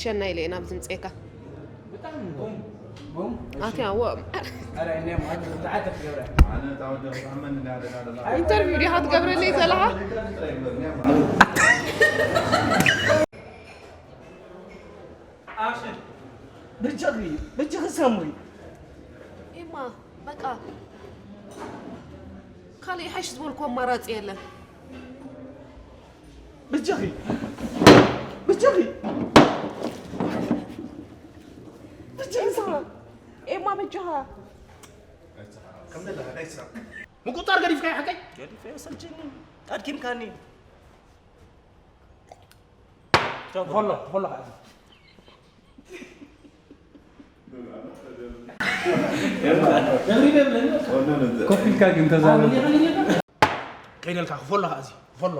ሸና ኢለ ኢና ኣብዚ ምፅኤካ። ኣትያ ወ ኢንተርቪው ዲኻ ትገብረለይ ዘለኻ? ብቻኺ ብቻኺ ሳምሪ። ኤማ በቃ ካልእ ሓሽ ዝበልኩ ኣማራፂ የለን። ብቻኺ ብቻኺ ብቻኺ ኤማ በጃኻ ምቁጣር ገዲፍካዮ ሓቀይ? ገዲፈዮ ሰልችኒ። ኣድኪምካኒ። ቻው። ፎሎ ፎሎ። ኮፍ ኢልካ ግን ተዛረብ። ከይደልካ ክፎሎ ከኣዚ ክፎሎ።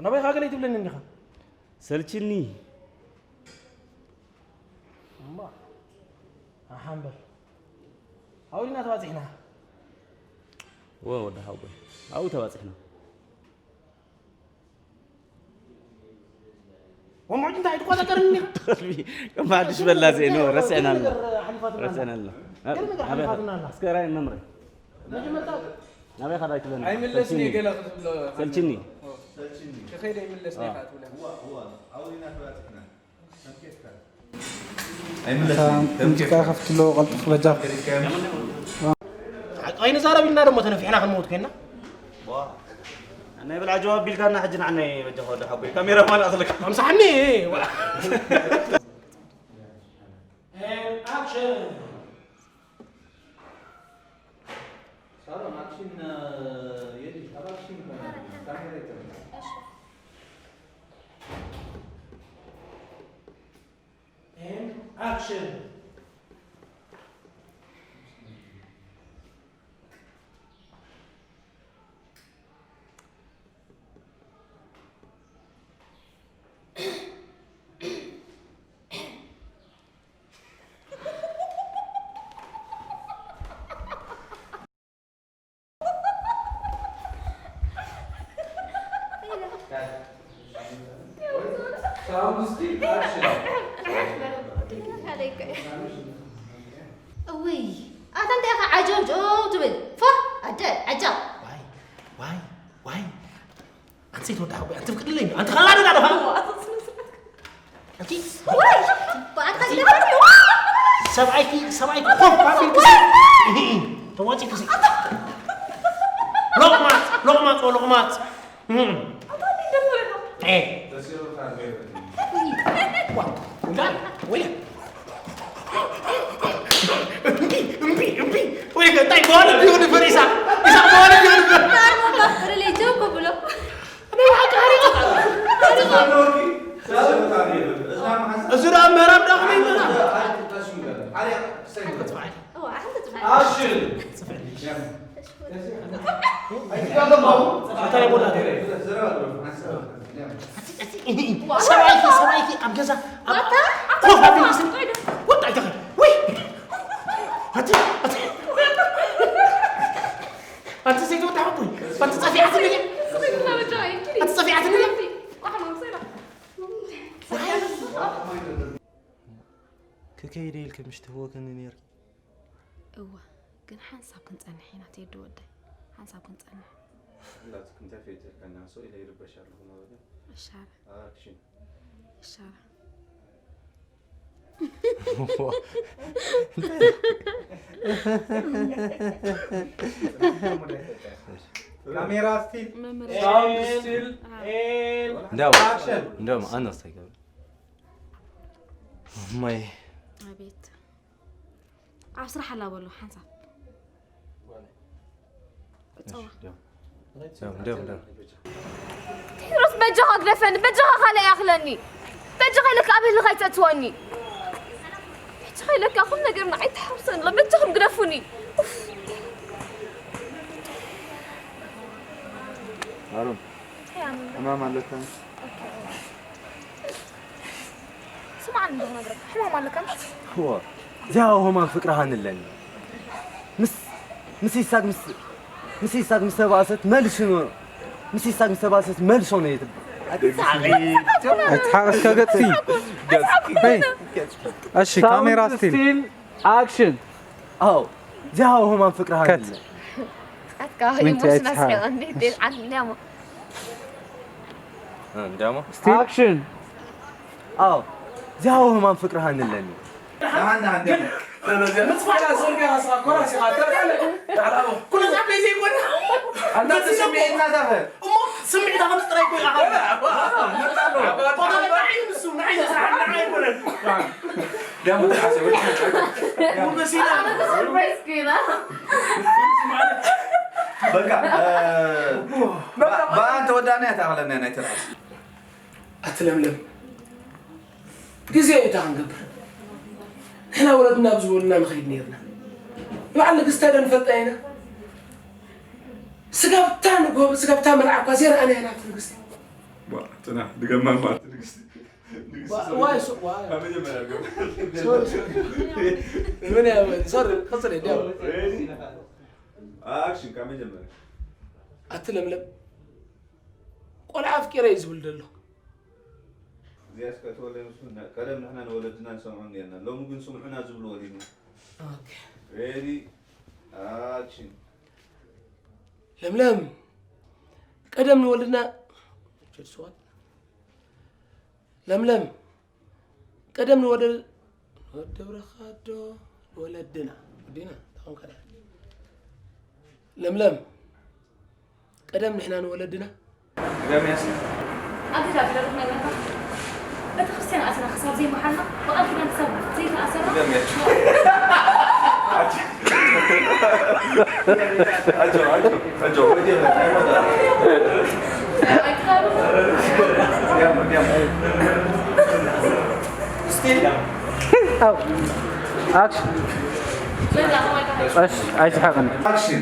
ናበይ ካ ገለ ይትብለኒ እንዲኻ? ሰልችኒ። እማ ኣሓንበር ኣብኡ ኢና ተባፂሕና። ወ ወዲ ሓወይ ኣብኡ ተባፂሕና። ወምዑድ እንታይ ትቆጣጠርኒ? ከማድሽ በላ ዜኖ ረስዕና ኣሎ። ረስዕና ኣሎ። እስከ ራይ መምረ ናበይ ካዳ ይትብለኒ? ኣይምለስኒ ገለ ክትብሎ ሰልችኒ። ከኸይደ ይምለስኒ ኢኻ ትብለኒ። ኣይምለስኒ። ሙዚቃ ከፍትሎ ቀልጥፍ በጃ። ኣይንዛረብ ኢልና ደሞ ተነፊሕና ክንመውት ኮይና። ናይ ብልዓ ጀዋብ ቢልካና ሕጂ ንዓናይ በጃኻ ወዲ ሓጎይ ካሜራ ማን ኣኽለካ። ኣምሳሕኒ። And action! ሳሮን ኣክሽን የድልሽ ኣብ ኣክሽን ይኮና ካሜራ ይኮና And action! እውይ ኣታ እንታይ ኢኻ ዓጀውጀው ትብል ፎ ኣደ ዓጃው ዋይ ዋይ ዋይ ኣንሰይቲ ወዲ ሓወይ ኣንቲ ፍቅድለይ ኣንቲ ኸላዶ ዳዶ ኸላ ኣንቲ ሰብኣይኪ ሰብኣይኪ ኮፍ ኣቢልኪ ተዋፂኪ ሎቕማፅ ሎቕማፅ ሎቕማፅ እዚ ደኣ ምዕራብ ዳኽመይ ሰብኣይኪ ሰብኣይኪ ኣብ ገዛ ኮፍ ኣቢልክሲ ወጣ ኣይተኸ ወይ ኣቲ ኣቲ ኣቲ ሰይቲ ወጣ ሓቦይ ኣቲ ጸፊዓትኒ ኣቲ ጸፊዓትኒ ክከይደ ኢልኪ ምሽ ትህወክኒ ነይርኪ። እወ፣ ግን ሓንሳብ ክንጸንሕ ኢና ቴዲ ወደይ፣ ሓንሳብ ክንጸንሕ። ላትክ እንታይ ፈይተልካ እና ሰው ኢለ ይርበሽ ኣለኹ ማለት እዩ። እሻረ። ኣክሽን። እሻረ። ካሜራ ስቲል ሳውንድ ስቲል እንደው እንደው ኣነስ ተገብረ ማይ ኣቤት ኣብ ስራሕ ኣላ በሎ ሓንሳብ ጸዋ ደም ደም ደም ቴድሮስ በጃኻ ግደፈኒ፣ በጃኻ ካልእ ይኣኽለኒ፣ በጃኻ ኢለካ ኣብ ህልኽ ኣይተእትወኒ። በጃኻ ኢለካ ኩሉ ነገር ንዓይ ተሓርሰኒ ኣሎ፣ በጃኹም ግደፉኒ። ኡፍ። ኣሮን ሕማም ኣለካ? ስማዕኒ እንዶ ክነግረካ ሕማም ኣለካ ምሽ? እዋ እዚኣ ሆማ ፍቅርኻ ንለኒ ምስ ምስ ይሳቅ ምስ ምስ ይሳቅ ምስ ተባእሰት መልሽ ነው። ምስ ይሳቅ ምስ ተባእሰት መልሶ ነው የትባል። ኣይትሓቐስ ከገጥፊ። እሺ ካሜራ ስቲል። Action. አዎ ዚያው ህማን ፍቅርሃ ከት ይለ ኣትካ ይሞስናስ ያንዴ ኣንዲያሞ እንዲያሞ Action. አዎ ዚያው ህማን ፍቅርሃ ንለኒ በቃ በአንተ ወዳና ያታቅለና ናይ ተርዓስ ኣቲ ለምለም ግዜ እዩ እታ ክንገብር ንሕና ወለድና ብዝበሉና ንኸይድ ነርና ንበዓል ንግስታ ዶ ንፈልጣ ኢና ስጋብታ ንጎብ ስጋብታ መልዓ እኳ ዘይረኣና ኢና ኣቲ ንግስቲ ጽና ድገማ ማለት ንግስቲ ዋይ ሱ ዋይ መጀመሪያ ምን ያው ሶሪ ቀጽል ዲያው ኣክሽን ካብ መጀመሪያ ኣቲ ለምለም ቆልዓ ኣፍቂረ እዩ ዝብል ዘሎ እዚኣ እስከ ተወለደ ምስ ቀደም ንሕና ንወለድና ንሰምዖም ነርና ሎሚ ግን ስምዑና ዝብሉ ወሊድና ኦኬ ሬዲ ኣክሽን ለምለም ቀደም ንወለድና ጀልስዋት ለምለም ቀደም ንወደ ንወደብረኻ ዶ ንወለድና ወዲና ታኹም ከዳ ለምለም ቀደም ንሕና ንወለድና ገምያስ ኣብ ገዛ ብደረኽ ናይ መርካ ቤተክርስትያን ኣትና ክሳብ ዘይመሓልና ብቓል ኪዳን ክሳብ ዘይተኣሰራ ገምያስ ኣጆ ኣጆ ኣጆ ወዲ Action. እሺ ኣይስሓቅን። ኣክሽን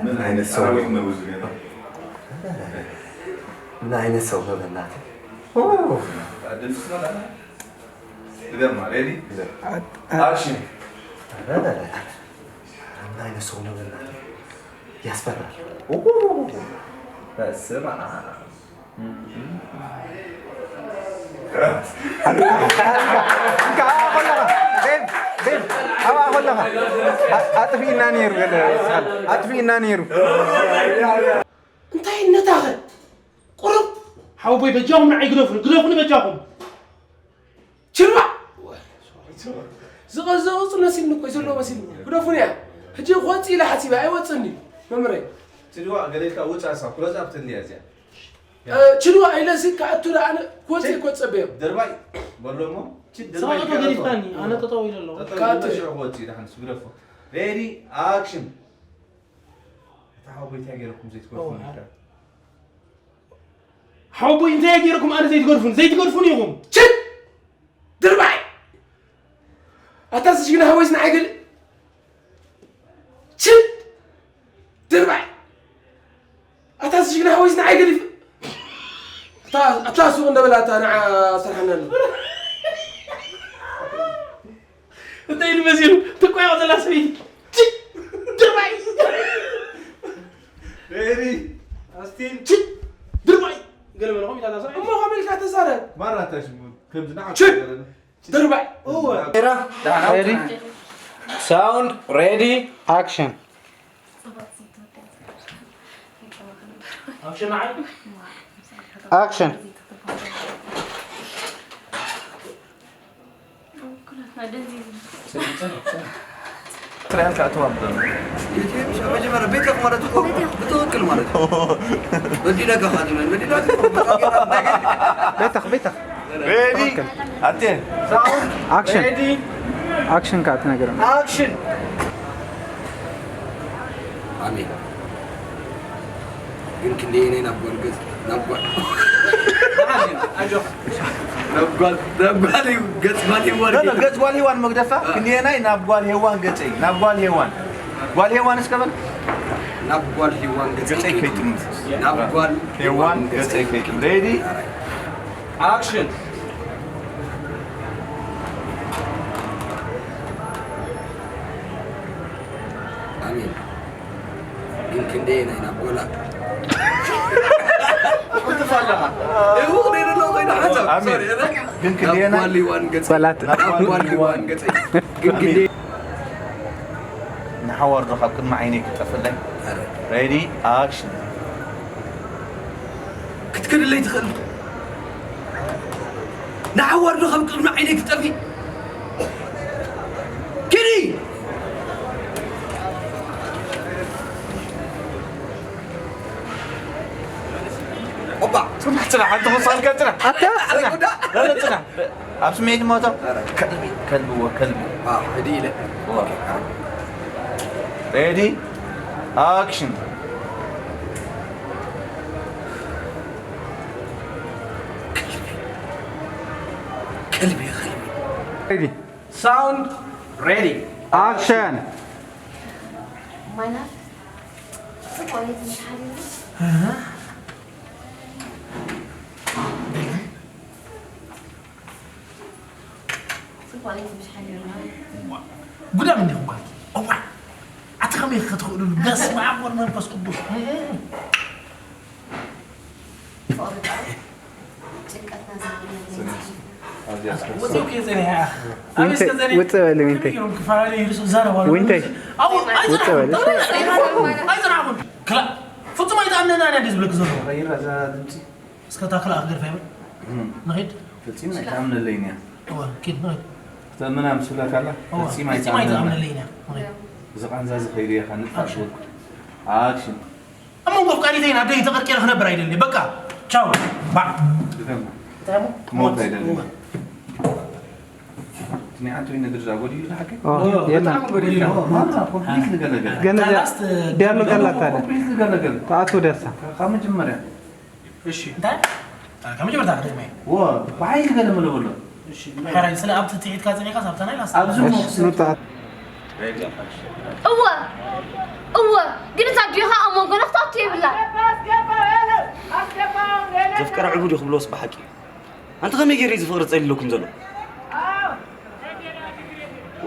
ምን አይነት ሰው ነው? ምን አይነት ሰው ነው በእናትህ? ድምፅ ትመጣ ድገማ ሬዲ ኣክሽን ምን አይነት ሰው ነው በእናትህ? ያስፈራል። በስመ አብ ከለኻ ቤብ ቤብ ኣብኣ ከለኻ ኣጥፊእና ነይሩ ኣጥፊእና ነይሩ እንታይ ነታኸ ቁሩብ ሓወቦይ በጃኹም ንዓይ ግደፉኒ ግደፉኒ በጃኹም ችርባ ዝቐዘቕፁ መሲልኒ እኮ ዘለዎ መሲልኒ ግደፉኒ እያ ሕጂ ክወፅእ ኢለ ሓሲበ ኣይወፅእኒ መምረይ ትድዋ ገሌልካ ውፃ ሳ ክሎዝ ኣፕ ትልያ እዚኣ ችልዋ ኢለሲ ክኣቱ ደኣ ኣነ ክወፅእ እኮ ዝፀበዮ ድርባይ በሎ እሞ ስኻ እቶ ገዲፍካኒ ኣነ ጠጠው ኢለ ኣለኹ ክኣቱ ሽዑ ክወፅእ ኢለ ሓንስ ግደፎ ሬዲ ኣክሽን እታ ሓወቦይ እንታይ ገይረኩም ዘይትገርፉ ሓወቦይ እንታይ ገይረኩም ኣነ ዘይትገርፉን ዘይትገርፉን ኢኹም ችል ድርባይ ኣታ ዝጅግና ሃወይ ዝንዓይ ገል ችል ድርባይ ኣታ ዝጅግና ሃወይ ዝንዓይ ገል ኣታ ሱቕ እንደበላ ኣታ ንዓ ሰርሓና ኣሎ እንታይ ኢሉ መሲሉ ትቆያቕ ዘላ ሰበይቲ ድርባይ ሬዲ ኣስቲል ድርባይ ገለ በለኹም ኢላ እዛ ሰበይቲ እሞ ከመልካ ተዛረብ ማራ ታሽሙ ከምዚ ንዓ ድርባይ ሬዲ ሳውንድ ሬዲ ኣክሽን ኣክሽን ንዓይ ኣክሽን ትራያል ከኣተዋ ብሎ መጀመርያ ቤተክ ማለት እኮ ብትክክል ማለት እዩ በዲለካ ካድመን በዲለካ ቤተኽ ቤተኽ ሬዲ ኣቴ ኣክሽን ኣክሽን ከዓ ትነግረና ኣክሽን ኣሜን ግን ክንደየናይ ናብ ጓል ገጽ ናብ ጓል ናብ ጓል ናብ ጓል እዩ ገጽ ጓል ይዋል ገጽ ጓል ሄዋን መግደፋ ክንደየናይ ናብ ጓል ሄዋን ገጸይ ናብ ጓል ሄዋን ጓል ሄዋን እስከ በል ናብ ጓል ሂዋን ገጸይ ገጸይ ከይትምልስ። ከይትምልስ። ናብ ጓል ሄዋን ገጸይ ከይትም ሬዲ። ኣክሽን። ኣሜን። ግን ክንደየናይ ናብ ጓላ ትቕልጥፍ ኣለኻ። እውቕ ነይሩ ኣለዎ ኮይኑ ሓሳብ። ኣሜን። ሶሪ፣ እረ። ግን ናብ ክንደየናይ ጓል ሂዋን ገጸይ በላት። ናብ ጓል ሂዋን ገጸይ ግን ክንደየ ንሓዋር ዶ ካብ ቅድሚ ዓይነይ ክጠፍለይ ሬዲ ኣክሽን። ክትክድለይ ትኽእል ንሓዋር ዶ ካብ ቅድሚ ዓይነይ ክጠፊ ኪዲ ኦባ ጽናሕ ጽናሕ ሓንቲ ክወስኣልካ ጽናሕ ኣታ ጽናሕ ጽናሕ ኣብ ስሜት ሞቶ ከልቢ ከልቢ ወ ከልቢ ሕዲ ኢለ ሬዲ ኣክሽን። ከልቢ ከልቢ ሬዲ ሳውንድ ሬዲ። ኣክሽን ማይናት ጽቡቅ እዩ ትምሓር እዩ ጽቡቅ እዩ ትምሓር እዩ ጉዳም እንዲኹም ጓልኪ እዋይ ኣቲ ከመይ ክትኽእሉሉ በስመ ኣብ ወወልድ መንፈስ ቅዱስ ጭንቀትና ወፂኡ ከይፀኒሐ ኣበይ እስከ ፀኒሐ ውፅእ በል ዊንተይ። ከመይ ገይሮም ክፈላለዩ ይርሱ ዛረባ ኣለዉ። ዊንተይ። ኣው ውፅእ በል። ኣይፀናሕኩም ኣይፀናሕኩም ክላ ፍፁም ኣይተኣምነና ኢና ዝብለክ ዘሎ እስከ ታክላ ክገድፋ ይብል ንኺድ ፈጺም ኣይተኣምነለይን እያ። እወ ኪድ ንኺድ ክተምና ምስ ብላካ ኣላ እወ ፈጺም ፈፂም ኣይተኣምነለይን። ኣይተኣምነለይን እያ ንኺድ እዚ ቃንዛ እዚ ከይዱ እያ ካብ ንጥፋእ ኣክሽን። ዝበልኩ። ኣክሽን። ኣብ መንጎ ኣፍቃሪተይን ኣደይን ተቐርቂረ ክነብር ኣይደልን በቃ ቻው ባዕ ድገማ። እንታይ እሞ ክሞት ኣይደልን። እወ ትኒዓቱ ይነ ድርዛ ጎዲሉ ሓቂ ኦ፣ የለን። ኮምፕሊት ንገለገለ ገና እዚኣ ዲያሎግ ኣላታ ደ ኮምፕሊት ንገለገለ ተኣቱ ደሳ ካብ መጀመርያ እሺ እንታይ ካብ መጀመርታ ክደግመ ወ ብሓይሊ ገለ ምለበሎ እሺ ሓራይ ስለ ኣብቲ ትሒትካ ጸኒኻ ሳብታ ናይ ላስ ኣብዚ እሺ፣ ንውጣ። እወ እወ፣ ግን እታ ኣዲኻ ኣብ መንጎና ክትኣቱ የብላን። ዘፍቀረ ዕቡድ እዩ ክብሎስ ብሓቂ ኣንቲ ከመይ ገይረ እዚ ፍቅሪ ጸሊለኩም ዘሎ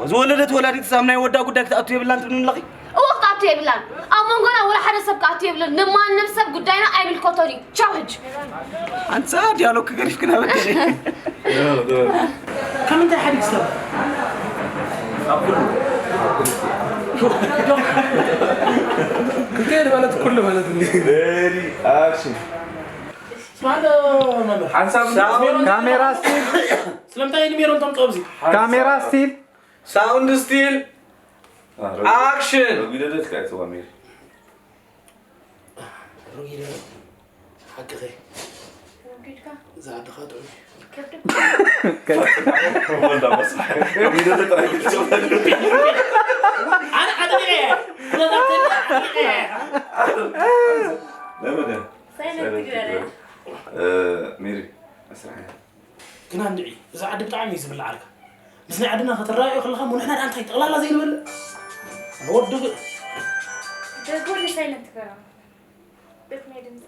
ዝወለደት ወላዲት ሳብ ናይ ወዳ ጉዳይ ክትኣቱ የብላን ትብልኒ ኣለኺ እወ ክትኣቱ የብላን። ኣብ መንጎና ወላ ሓደ ሰብ ክኣቱ የብሉን። ንማንም ሰብ ጉዳይና ኣይምልከቶን እዩ። ቻው ሕጂ። ኣንሳ ዲያሎግ ክገሪፍክና በደለ ካብ ምንታይ ሓዲግ ሰብ እንታይ ማለት ኩሉ ማለት እንዲ ሬዲ ኣክሽን ስማዕዶ መምህር ሓንሳብ ካሜራ ስቲል ስለምንታይ ንሜሮን ተምፅኦ ኣብዚ ካሜራ ስቲል ሳውንድ ስቲል ኣክሽን ረጉደደት ካይተዋሚር ሮጊደ ሓቅኸ እዛ ዓድኻ ጥዑም እዩ ወንዳ መስሓ ረጉደደት ራይክል ኣነ ኣጥሪቀ ኩነታት ኣጥሪቀ ለመደ ሳይለንት ግበረ ሜሪ ኣስራሓ ግና እንድዒ እዚ ዓዲ ብጣዕሚ እዩ ዝብላዓልካ ምስ ናይ ዓድና ከተረኣዮ ከለኻ ሞ ንሕና ደኣ እንታይ ጠቕላላ ዘይንበልዕ ኣነ ወዲ ግ- ደጎል ሳይለንት ግበረ ቤት ናይ ድምፂ